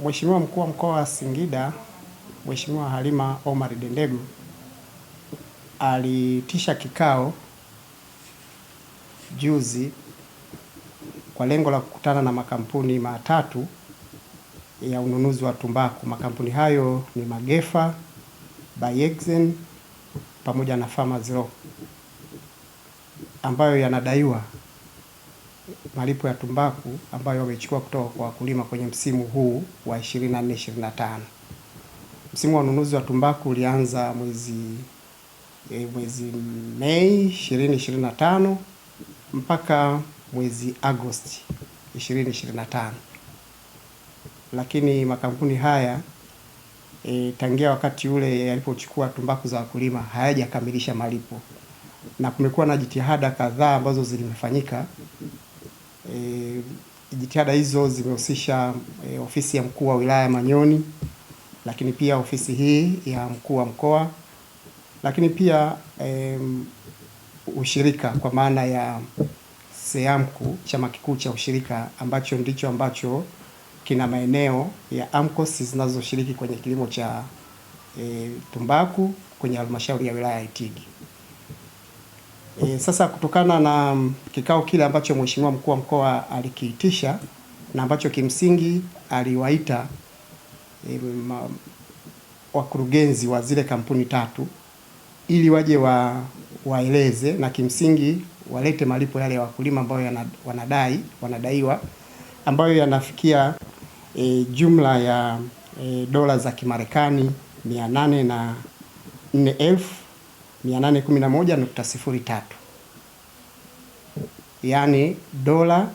Mheshimiwa Mkuu wa Mkoa wa Singida Mheshimiwa Halima Omar Dendego aliitisha kikao juzi kwa lengo la kukutana na makampuni matatu ya ununuzi wa tumbaku. Makampuni hayo ni Magefa, Bayexen pamoja na Farmers Rock ambayo yanadaiwa malipo ya tumbaku ambayo wamechukua kutoka kwa wakulima kwenye msimu huu wa 24 25. Msimu wa ununuzi wa tumbaku ulianza mwezi Mei 2025 mpaka mwezi Agosti 2025, lakini makampuni haya tangia wakati ule yalipochukua tumbaku za wakulima hayajakamilisha malipo, na kumekuwa na jitihada kadhaa ambazo zilimefanyika. Jitihada hizo zimehusisha ofisi ya mkuu wa wilaya Manyoni, lakini pia ofisi hii ya mkuu wa mkoa, lakini pia ushirika kwa maana ya SEAMKU, chama kikuu cha ushirika ambacho ndicho ambacho kina maeneo ya AMCOS zinazoshiriki kwenye kilimo cha tumbaku kwenye halmashauri ya wilaya ya Itigi. Sasa kutokana na kikao kile ambacho Mheshimiwa mkuu wa mkoa alikiitisha na ambacho kimsingi aliwaita wakurugenzi wa zile kampuni tatu ili waje waeleze na kimsingi walete malipo yale ya wakulima ambayo wanadaiwa ambayo yanafikia jumla ya dola za Kimarekani 804,811.03, yaani dola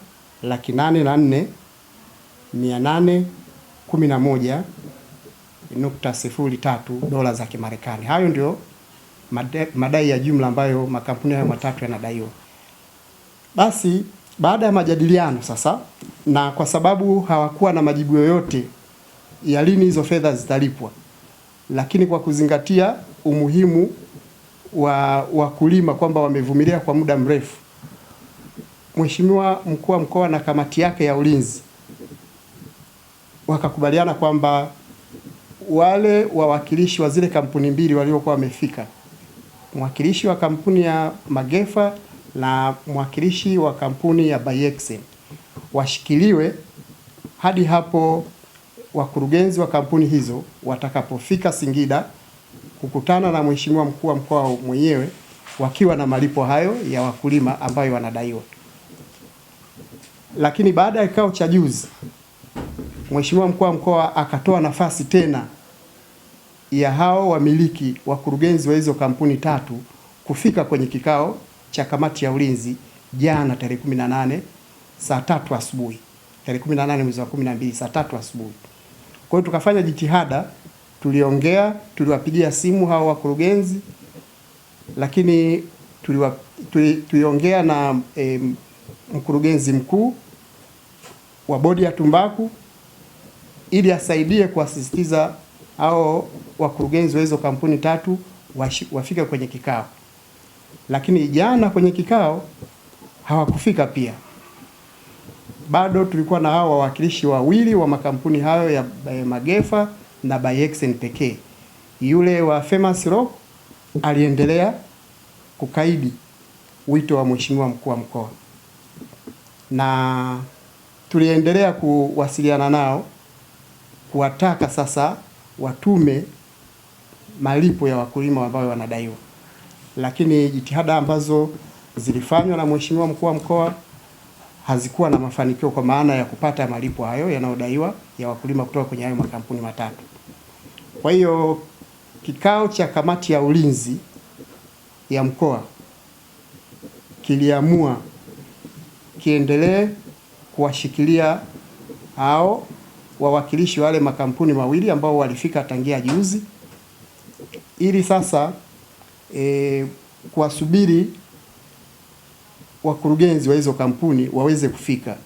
804,811.03 dola za Kimarekani. Hayo ndio madai ya jumla ambayo makampuni hayo matatu yanadaiwa. Basi baada ya majadiliano sasa, na kwa sababu hawakuwa na majibu yoyote ya lini hizo fedha zitalipwa, lakini kwa kuzingatia umuhimu wa wakulima kwamba wamevumilia kwa muda mrefu, Mheshimiwa mkuu wa mkoa na kamati yake ya ulinzi wakakubaliana kwamba wale wawakilishi wa zile kampuni mbili waliokuwa wamefika, mwakilishi wa kampuni ya Magefa na mwakilishi wa kampuni ya Bayexen, washikiliwe hadi hapo wakurugenzi wa kampuni hizo watakapofika Singida kukutana na Mheshimiwa mkuu wa mkoa mwenyewe wakiwa na malipo hayo ya wakulima ambayo wanadaiwa. Lakini baada ya kikao cha juzi, Mheshimiwa mkuu wa mkoa akatoa nafasi tena ya hao wamiliki wakurugenzi wa hizo kampuni tatu kufika kwenye kikao cha kamati ya ulinzi jana tarehe 18 saa 3 asubuhi, tarehe 18 mwezi wa 12 saa 3 asubuhi. Kwa hiyo tukafanya jitihada, tuliongea, tuliwapigia simu hao wakurugenzi, lakini tuliongea na mkurugenzi mkuu wa bodi ya tumbaku ili asaidie kuwasisitiza hao wakurugenzi wa hizo kampuni tatu wafike kwenye kikao, lakini jana kwenye kikao hawakufika. Pia bado tulikuwa na hao wawakilishi wawili wa makampuni hayo ya Magefa na Bayexen pekee. Yule wa Famous Rock aliendelea kukaidi wito wa Mheshimiwa mkuu wa mkoa, na tuliendelea kuwasiliana nao kuwataka sasa watume malipo ya wakulima ambao wanadaiwa, lakini jitihada ambazo zilifanywa na Mheshimiwa mkuu wa mkoa hazikuwa na mafanikio kwa maana ya kupata malipo hayo yanayodaiwa ya wakulima kutoka kwenye hayo makampuni matatu. Kwa hiyo kikao cha kamati ya ulinzi ya mkoa kiliamua kiendelee kuwashikilia hao wawakilishi wale makampuni mawili ambao walifika tangia juzi, ili sasa kuwasubiri wakurugenzi wa hizo kampuni waweze kufika.